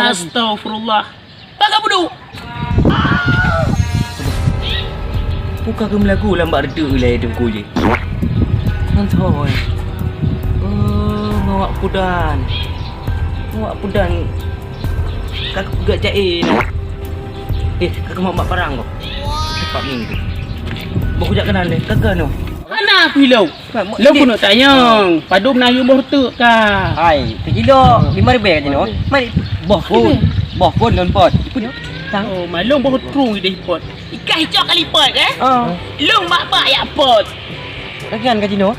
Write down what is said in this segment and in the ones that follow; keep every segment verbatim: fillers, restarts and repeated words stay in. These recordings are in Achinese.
Astagfirullah. Bak ka buduk. Buka keu meulagu lam bak reudeuek ilée teungku jih. Ngon soe, eh? Oh, ngon wak pudan. Ngon wak pudan. Ka keupeugah jai na. Eh, ka keumat bak parang ko. Tepak minggu. Boh kujak keunan deh, ka keunoe. Hana aku ilong. Lôn keuneuk tanyong, padum na yue boh reuteuek ka? Hai, sikilo lima ribèe ka jinoe. Mari. Boh phôn. Boh phôn lôn pot. Tang. Oh, malông boh trueng ideh pot. Ikah icok kali pot, eh? Ah. Lôn bak-bak yak pot. Lagian ka jinoe.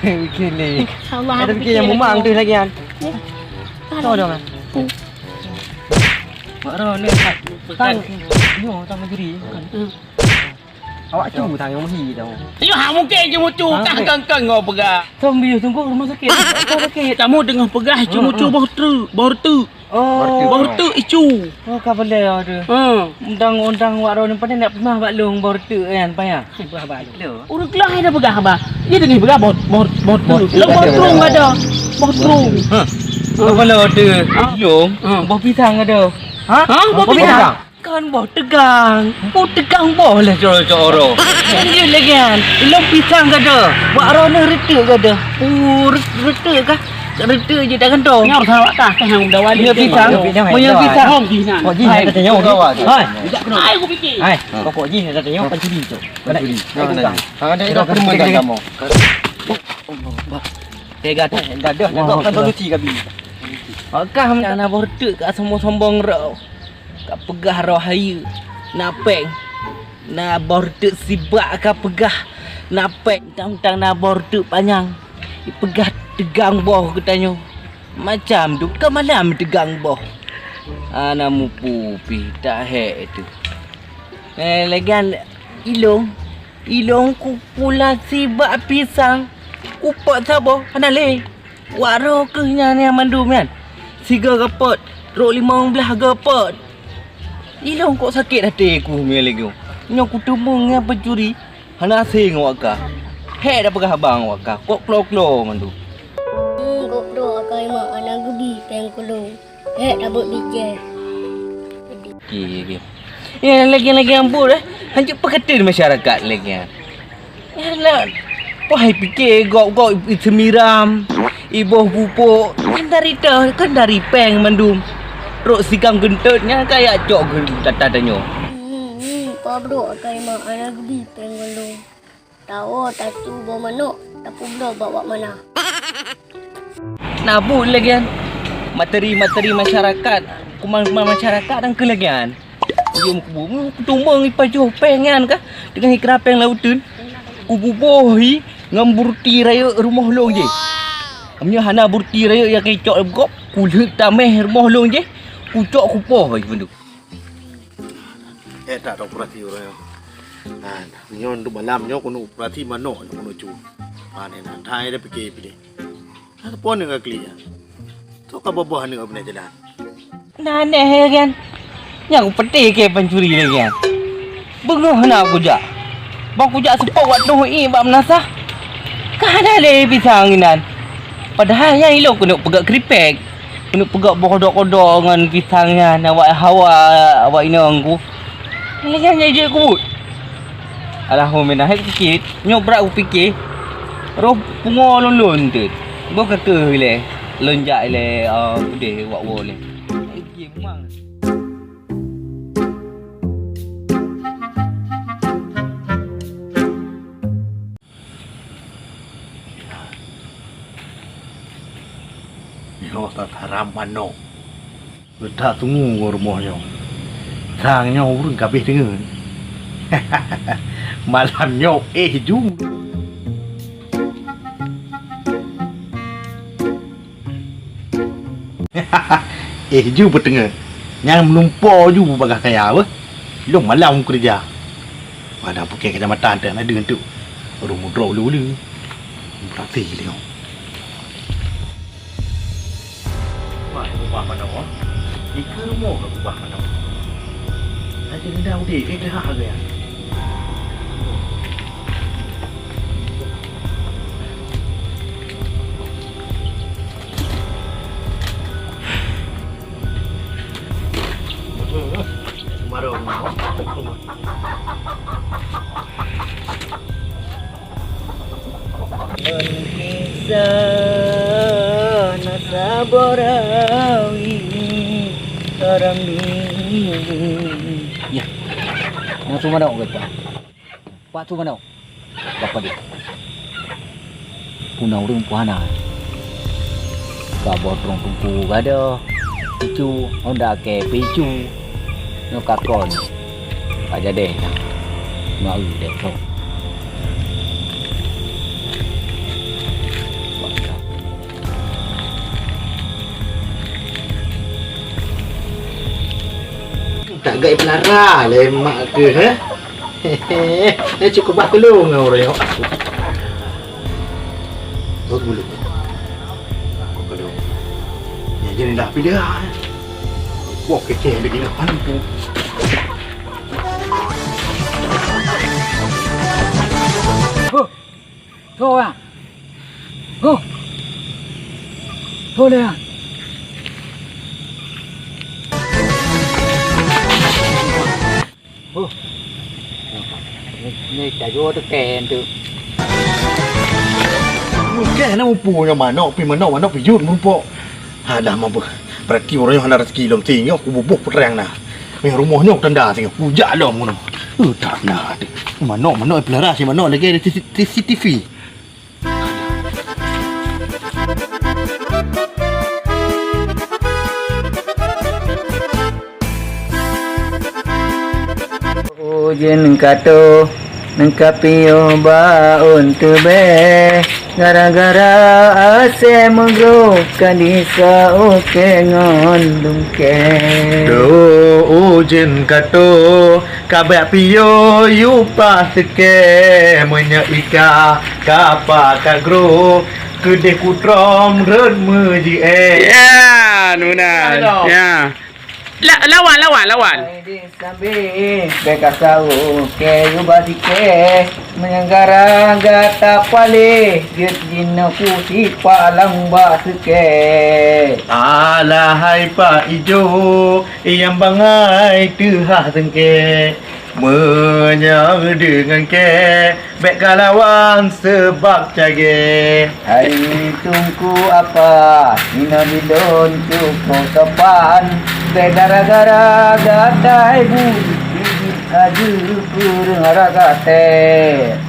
Bikin ni. Allah, ada bikin yang memang tu lagian. Tahu dong. Mak Ron ni. Tang. Yo, tang juri. Awak cu tang nyang meuhi tau. Nyoe hak mungken cu mucu kah kang-kang ngo peugah. Tom bius tunggu rumah sakit. Rumah sakit. Kamu deungoh peugah cu mucu boh treuk, boh reuteuek. Oh. Boh reuteuek icu. Oh, ka boleh ada. Ha. Undang-undang wak ron pada nak pernah bak long boh reuteuek kan payah. Peugah bak long. Ureueng keulai dah peugah bah. Dia deungoh peugah boh boh boh reuteuek. Long boh reuteuek ada. Boh reuteuek. Ha. Ka boleh ada. Long. Ha. Boh pisang ada. Ha? Ha? Boh pisang. Kan boh teugang. Boh teugang boh lé coro-coro. Lanjut lagi kan. Ilong pisang gada. Wak roh ni reuteuek gada. Uh, reuteuek kah? Reuteuek je tak kentong. Nyar sama kah kah yang udah wali. Punya pisang. Punya pisang. Hong di sana. Kok jih nak tanya orang. Hai. Hai, aku fikir. Hai, kok jih nak tanya orang pancuri tu. Pancuri. Nah, nah. Ada dah permen dah kamu. Eh, gadah, gadah, gadah, kan solusi kami. Kah macam na boh reuteuek ka sombong-sombong rot. Ka peugah roh hayeue na péng, na boh reuteuek sibak ka peugah na péng, tang-tang na boh reuteuek panyang. Ipeugah teugang boh geutanyoe. Macam tu ka malam teugang boh. Ana mupu pih tak hék tu. Eh, lagian ilong, ilong ku pula sibak pisang. Ku pot saboh hana lé. Wak roh keuh nyan nyang mandum nyan. Sigoe gapot, trok limong blaih gapot. Ilong kok sakét até ku nyoe lé nyoe. Nyoe kuteumeung nyang peucuri hana asé ngon wak kah. Hék dah peugah haba ngon wak kah, kok klo-klo mandum. Hmm, gob droe akai mak hana geubi péng keu lôn. Hék tabeuet bijéh. Oke, oke. Ya, lagi-lagi ampun eh. Hanjeuet peukateun masyarakat lagi. Yalah, poh hai pike gok-gok seumiram, iboh pupuk, nyan dari teuh, kan dari péng mandum. Trok sikang geuntot nyan ka yak cok geuh tata tanyoe. Hmm, hmm, pabrok akai mak hana geubi péng mandum. Tawoe tatu boh manok, tapeubloe bak wak mana. Na buet lagèe nyan. Materi-materi masyarakat, kuman-kuman masyarakat dan keu lagèe nyan. Yum kubu, kutumbong ipajoh péng nyan kah? Teungoh ikra péng lauteun. Kububoh hi ngon burti rayeuk rumoh lôn jih. Meunyoe hana burti rayeuk nyang keucok lam gob, kulheuet taméh rumoh lôn jih. Kucok kupoh hi bandum. Eh, tak ada operasi orang. Nah, nyoe untuk malam nyoe keuneuk operasi manok nyoe keuneuk cu. Pane na thai dah pike pilih. Nah, telepon dengan klik ya. Tu ka boboh ni ka beuna jalan. Nah, aneh ya kan. Nyang peti ke pencuri lagi kan. Beungoh na kujak. Bang kujak seupôt wak noh i bak meunasah. Ka hana lé pisang inan. Padahai nyang ilok keuneuk peugah kripek. Keuneuk peugah boh kodok-kodok ngon pisang nyan awak hawa awak inong ku. Nyan nyang jeuet kubuet. Alhamdulillah, hai kukit. Nyoe brat kupike. Roh pungo lôn lôn teut. Boh ka keuh ilèe. Lôn jak ilèe, ah, udeh wak woe lé. Hai kukit memang. Nyoe that haram manoe. Geutak teungoh ngon rumoh nyoe. Sang nyoe ureueng ka abéh deungon. Malam nyoe éh ju. Éh ju beuteungoh. Nyang meulumpo ju bagaih kaya beuh. Lôn malam keureuja. Pada pukée kacamata teuh na deuh tu. Ureueng mudroe ulu-ulu. Berarti lé. Wah, ubah manoe. Dikeue rumoh ubah manoe. Aja nida udé ke dah agak. Saboh rawi seorang diri. Ya. Nang su manok ke, Pak? Pak su manok. Bak padé. Puna ureueng pih hana. Ka boh trong teungku gadoh. Picu, honda ke picu. Nyoe ka kon. Ka jadeh dah. Nyoe eu deh, sok. Tak gak pelara lé mak ke, ha? Hehe, nyoe cukôp bah keu lôn ngon ureueng nyoe. Bagus dulu. Kok keu lôn. Nyan jadi dah pindah. Wah, kecil lagi nak panas tu. Huh. Soe, ah? Huh. Soe lé, ah? Huh. Ni, ni tajua teuken tu. Bukan na mupu nyoe manok, pi manok, manok pi jeuet meureumpok. Alah, mabeuh. Berarti ureueng nyoe hana rezeki lom, si nyoe kuboh-boh peutrang na. Meh rumoh nyoe tanda si nyoe, kujak lom nyoe. Eh, tak na. Manok, manok, pelara si manok lagèe ada C C T V. Ujeuen ka troh, ka piôh ba ôn teubèe, gara-gara asèe meugroh ka disauke ngon lungkèe. Troh ujeuen ka troh, ka bèk piôh yue paih seukèe, meunyoe ika kapa ka groh, keudeh kutrom rhot meujiéh. Ya, nuna. Aduh. Ya. La-, lawan, lawan, lawan. Hai di sambi, bèk ka sauke yue ba sikèe, meunyoe gara gata paléh, jeuet jinoe kusipak lam bak seukèe. Alah hai Pak Ijo, nyang bangai teuhah seungke. Meunyoe deungon kèe, bèk kalawan seubab cagèe. Hai Teungku Apa, inoe di lôn cukôp sopan. Bèk gara-gara gata ibu, ibu aju peureueng ragate.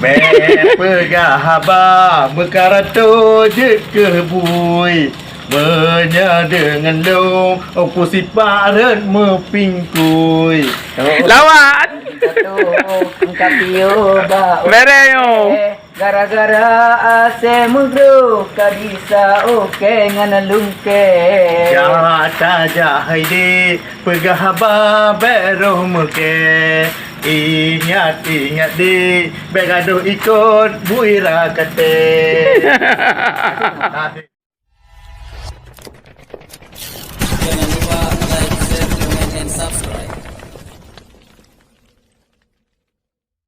Bèk peugah haba meukarato jeuet keu bui. Meunyoe deungon lôn, oh, kusipak rhot meupingkui. Lawan. Ka piôh ba ôn. Bereng, oh. Gara-gara asèe meugroh ka disauke ngon lungkèe. Jak tajak hai dek, peugah haba bèk roh meukèe. Ingat-ingat dek, bèk gadôh ikot bui ragate.